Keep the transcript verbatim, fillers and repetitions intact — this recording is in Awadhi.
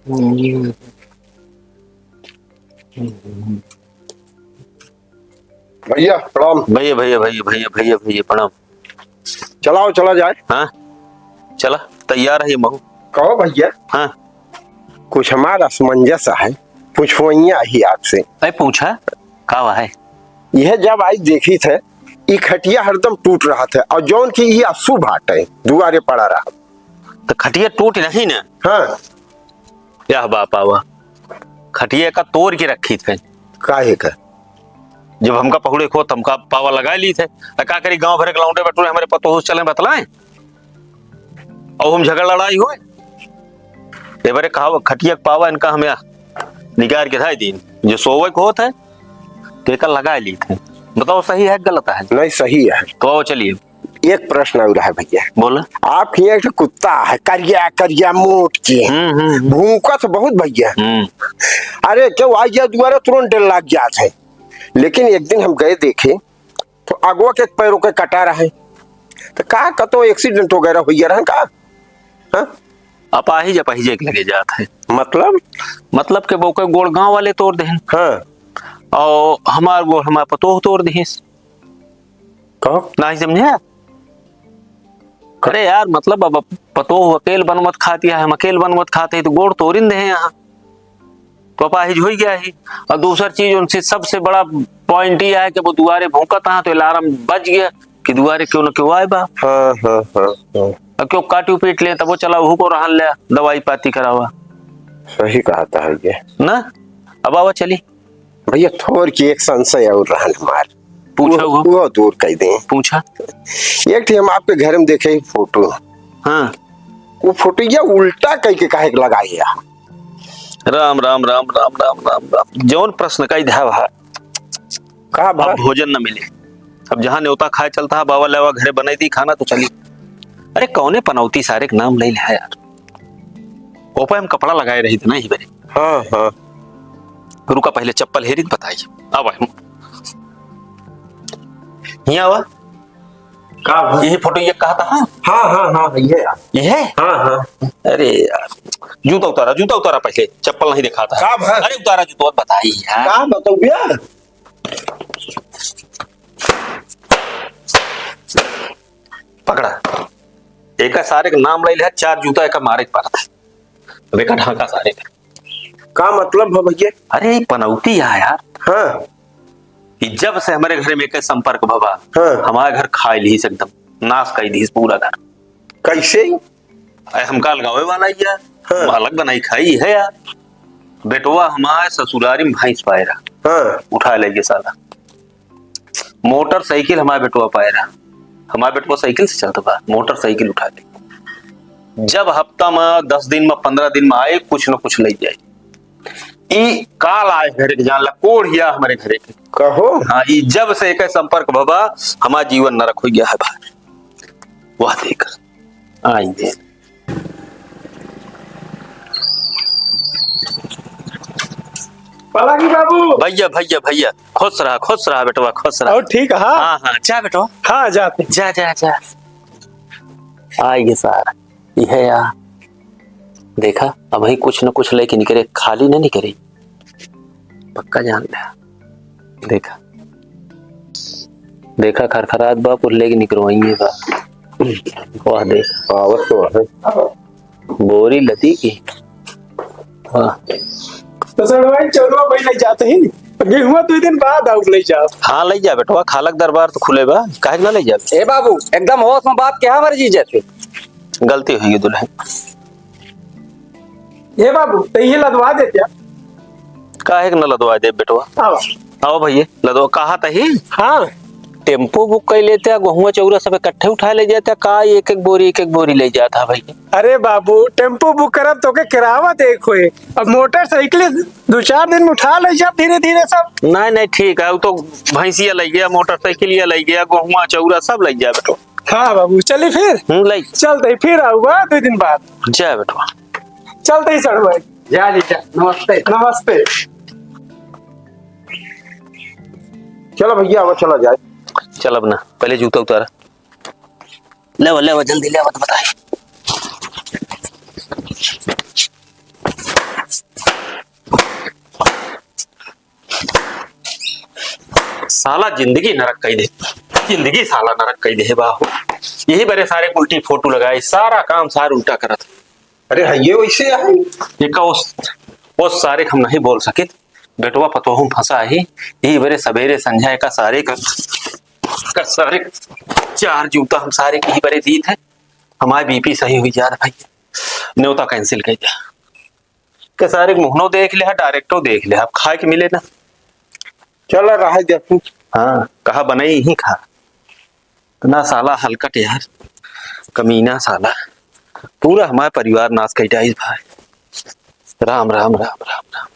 हम्म। भैया, प्रणाम। भैया, भैया, भैया, प्रणाम। चलाओ, चला जाए। हाँ, चला, तैयार है ये महू। कहो भैया। हाँ। कुछ हमारा असमंजस है, पूछवइया ही आपसे। अरे पूछा, का हुआ है? यह जब आई देखी थे, ई खटिया हरदम टूट रहा था और जौन की ई अशुभ बात है, दुआरे पड़ा रहा। तो खटिया टूट नहीं ना? हाँ। यह बाप आवा, खटिया का तोड़ के रखी थे। काहे का? जब हमका पहुड़े खो, हमका पावा लगाए ली थे, तो का करी, गांव भर के लौंडे बटुरे हमरे पतोह से चले बतलाए, और हम झगड़ लड़ाई होए। ए बारे कहा, खटिया के पावा इनका हम यहाँ निकाल के धाई दीन, जो सोवे को होत है, तो एकर लगाए ली थे। बताओ, सही है कि गलत है? नहीं, सही है। तो आओ, चलिए। एक प्रश्न और है भैया। बोला। आप हियाँ एक ठो कुत्ता है, करिया, करिया, मोट के। हम्म, हम्म, हम्म। भूंकत बहुत भैया। हम्म। अरे, क्यों आई जा दुआरे, तुरंत डर लग जात है। लेकिन एक दिन हम गए देखे, तो अगवा के पैरों के कटा रहे। तो का कतो accident वगैरह हुई रहन का? हाँ? अपाहिज, अपाहिजे के लगे जात है। मतलब? मतलब के वो के गोड़ गांव वाले तोड़ देहन। हाँ। और हमार गोड़ हमार पतोह तोड़ देहिस। कहो। नहीं समझे? अरे यार, मतलब अब पतोह अकेल बनवत खाती है, हम अकेल बनवत खाते हैं, तो गोड़ तोड़िन देहे यहाँ। तो अपाहिज हो गया ही। और दूसर चीज उनसे सबसे बड़ा point ये है कि वो दुआरे भौंकत हैं तो alarm बज गया कि दुआरे क्यों न क्यों आए बा। हाँ, हाँ, हाँ, हाँ। और क्यों काटी पीट ले तब वो चला वहू को रहन ले दवाई पाती करावा। सही कहा था ये। ना, अब आवा चली। भैया थोर की एक संशय और रहन हमार। पूछा वो, हुआ। वो दूर कर दे। पूछा। एक ठे हम आपके घर में देखे फोटो। हाँ। वो फोटो या उल्टा कह के काहे के लगाई है? राम, राम, राम, राम, राम, राम, राम। जौन प्रश्न का ही धावा है। का भा? अब भोजन न मिले। अब जहाँ न्योता खाए चलता है, बाबा लेवा घरे बनाई दी खाना तो चली। अरे कौने पनौती सारे के नाम ले लिया यार। ओपे हम कपड़ा लगाए रही थे ना ही बरे। हाँ, हाँ। रुका पहले चप्पल हेरी त बताई। अब आए। हियाँ आवा। का भा? यही फोटो ये कहा था, हाँ? हाँ, हाँ, हाँ, ये है। ये है? हाँ, हाँ। अरे यार, जूता उतारा, जूता उतारा पहले, चप्पल नहीं दिखाता। का भा? अरे उतारा जूता, बताई यार। का बताऊ भैया? पकड़ा। एका सारे के नाम ले लिया, चार जूता एका मारे के पड़ता। अब एका ढांका सारे का। का मतलब है भैया? अरे, ई पनौती है यार। हाँ। कि जब से हमरे घरे में एके संपर्क भवा, हाँ। हमारे घर खाई लीस एकदम, नाश कई दीस पूरा घर। कैसे? अरे, हमका अलगावे वाला ही है, हाँ। हम अलग बनाई खाई है यार। बेटवा हमारे ससुरारी में भैंस पाए रहा, हाँ। उठा ले ये साला। मोटरसाइकिल हमारे बेटवा पाए रहा, हमारे बेटवा साइकिल से चलत बा, मोटरसाइकिल उठा ले। जब हफ्ता में, दस दिन में, पन्द्रह दिन में आए, कुछ न कुछ ले जाए। ई काल आए घरे के, जान ला, कोढ़िया हमरे घरे के। कहो। हाँ, ई जब से एके संपर्क भवा, हमार जीवन नरक हो गया है भाई। वह देख, आई दे। पलागी बाबू। भैया, भैया, भैया, खुश रहा, खुश रहा बेटवा, खुश रहा। और ठीक है? हाँ, हाँ, जा बेटवा। हाँ, जाते। जा, जा, जा। आइए सार, यह या। देखा, अबहीं कुछ न कुछ लेके निकरे, खाली न निकरे। पक्का जान ले। देखा, देखा, खरखरात बा, कुछ लेके निकरवाइए बा। वाह, देख। आवत तो है। बोरी लदी की। वाह। तो सर भाई, चौरवा भाई ले जाते ही, गेहुआ दो दिन बाद आउब ले जाओ। हाँ, ले जा बेटवा, खालक दरबार तो खुले बा, काहे के ना ले जा? ए बाबू, एकदम होश में बात कहा हमारे जीजा से। गलती हुई दुल्हन। ए बाबू, तो ये लदवा देते आप। काहे के न लदवा दे बेटवा? आओ। आओ भैया, लदवा। कहा तही? हाँ। टेम्पो बुक कर लेते, गेहुआ चौरा सब इकट्ठे उठा ले जाते, का एक एक बोरी, एक एक बोरी ले जाता भैया? अरे बाबू, टेम्पो बुक करब तो के किरावा देख होए, अब मोटरसाइकिल दो चार दिन में उठा ले जा धीरे धीरे सब। नहीं, नहीं, ठीक है, वो तो भैंसिया ले गया, मोटरसाइकिल ये ले गया, गेहुआ चौरा सब ले गया बेटवा। हाँ बाबू, चली फिर। हम्म, ले। चलते ही फिर आऊबा दो दिन बाद। जय बेटवा। चलते ही सर भाई। जय जी, जय। नमस्ते। नमस्ते। चलो भैया, अब चला जाए। चल अब ना, पहले जूता उतारा। ले वो, ले वो, जल्दी ले वो, तो बताए। साला जिंदगी नरक कई दे, जिंदगी साला नरक कई दे बा हो। यही बरे सारे उल्टी फोटो लगाई, सारा काम सार उल्टा करत। अरे हाँ, ये वैसे है। ये का उस, उस सारे हम नहीं बोल सकित। बेटवा पतोहू फंसा ही, यही बरे सवेरे संझा का सारे का, का सारे चार जूता हम सारे की बरे दीत है। हमारे बीपी सही हुई यार भाई, न्योता कैंसिल कर दिया। के सारे मुहनो देख ले, डायरेक्टो देख ले, अब खाए के मिले ना। चल रहा है जब तू। हाँ, कहा बनाई ही खा। इतना साला हलकट यार, कमीना साला, पूरा हमारा परिवार नाश कर डाइस भाई। राम, राम, राम, राम, राम।